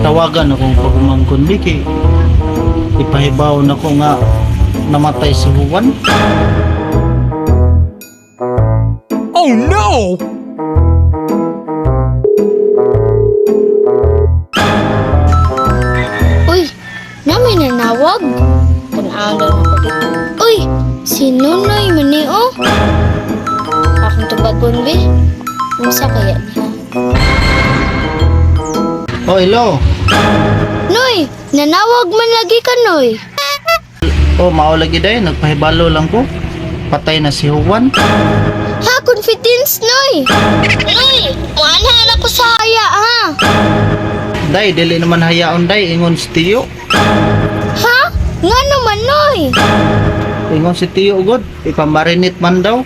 Tawagan akong pagumangkon bi kay ipahibaw na ko nga namatay si Juan. Oh no! Uy, na may nanawag. Tanaw na pag. Uy, si Nonoy man ni oh. Akong tubagon be. Unsa kaya niya? Oh, hello. Noy, nanawag man lagi ka, Noy. Oh, mao lagi day, nagpahibalo lang ko. Patay na si Juan. Ha, confidence, Noy. Noy, muanhan ako sa haya ha. Day, dili naman hayaon day, ingon si Tiyo. Ha? Nga naman, Noy. Ingon si Tiyo god, ipamarinate man daw.